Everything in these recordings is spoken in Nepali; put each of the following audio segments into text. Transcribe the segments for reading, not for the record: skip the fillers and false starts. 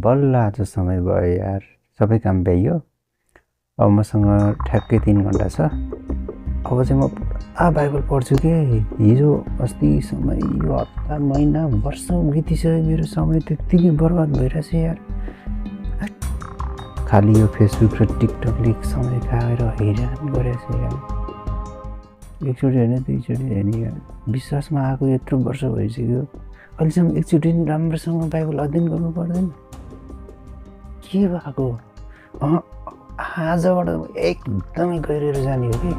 बल्ल आज समय भयो यार, सबै काम भ्याइयो। अब मसँग ठ्याक्कै 3 घण्टा छ। अब चाहिँ म पुरा बाइबल पढ्छु के। हिजो अस्ति समय यो हप्ता महिना वर्ष बितिसक्यो, मेरो समय त्यत्तिकै बर्बाद भइरहेछ यार। खालि यो फेसबुक र टिकटकले समय खाएर हैरान गरेछ यार। एकचोटि होइन दुईचोटि होइन यार, विश्वासमा आएको यत्रो वर्ष भइसक्यो, अहिलेसम्म एकचोटि नि राम्रोसँग बाइबल अध्ययन गर्नु पर्दैन। के भएको? आजबाट एकदमै गहिरो जाने हो कि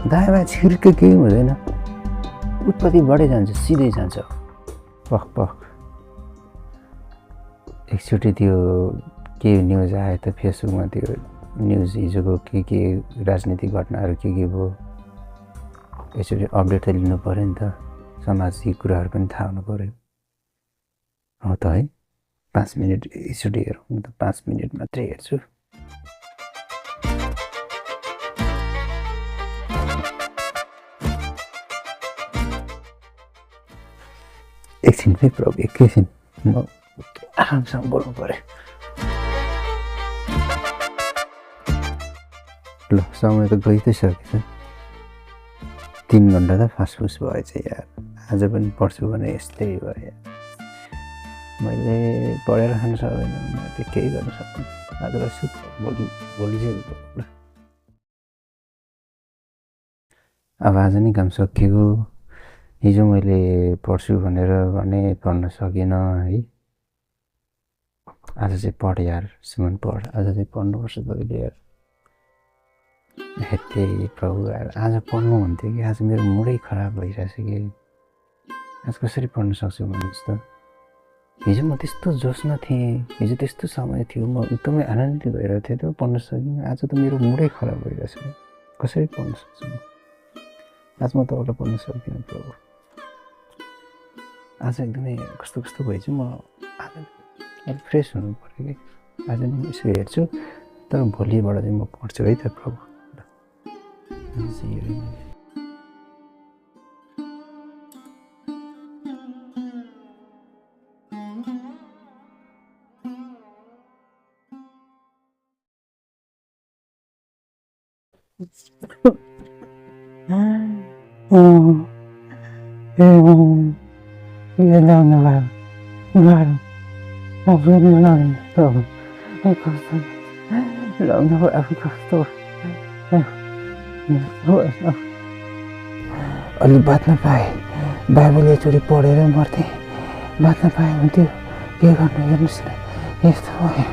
दायाँ बायाँ छिर्के केही हुँदैन, उत्पत्ति बढ्दै जान्छ, सिधै जान्छ। पख पख एकचोटि त्यो के न्युज आयो त फेसबुकमा, त्यो न्युज हिजोको के राजनीतिक घटनाहरू के भयो, एकचोटि अपडेट त लिनु पऱ्यो नि त, समाजिक कुराहरू पनि थाहा हुनु पऱ्यो। हो त है, 5 मिनट एकचोटि हेरौँ। म त 5 मिनट मात्रै हेर्छु। एकछिन है प्रभु, एकैछिन, म आरामसँग बोल्नु पऱ्यो। ल समय त गइ त सकेछ। 3 घण्टा त फासफुस भएछ यार। आज पनि पढ्छु भने यस्तै भयो यार। मैले पढेर खान सक्दैन, म त केही गर्न सक्दिनँ। आजलाई सुत, भोलि चाहिँ ल। अब आज नै काम सकियो। हिजो मैले पढ्छु भनेर भने पढ्न सकिनँ है। आज चाहिँ पढ यार, सुमन पढ। आज चाहिँ पढ्नुपर्छ तैँले यार। हेत्ते प्रभु यार, आज पढ्नु भन्थ्यो कि आज मेरो मुडै खराब भइरहेछ कि। आज कसरी पढ्न सक्छु भन्नुहोस् त। हिजो म त्यस्तो जोसमा थिएँ, हिजो त्यस्तो समय थियो, म एकदमै आनन्दित भइरहेको थिएँ त पढ्न सकिनँ। आज त मेरो मुडै खराब भइरहेछ, कसरी पढ्न सक्छु म? आज म तपाईँलाई पढ्न सक्दिनँ प्रभु। आज एकदमै कस्तो कस्तो भएछु म। आज अलिक फ्रेस हुनु पऱ्यो कि। आज नि म यसो हेर्छु, तर भोलिबाट चाहिँ म पढ्छु है त प्रभु। अलि बाँच्न पाएँ, बाइबल एकचोटि पढेर मर्थेँ, बाँच्न पाएँ हुन्थ्यो। के गर्नु हेर्नुहोस् न, यस्तो भयो।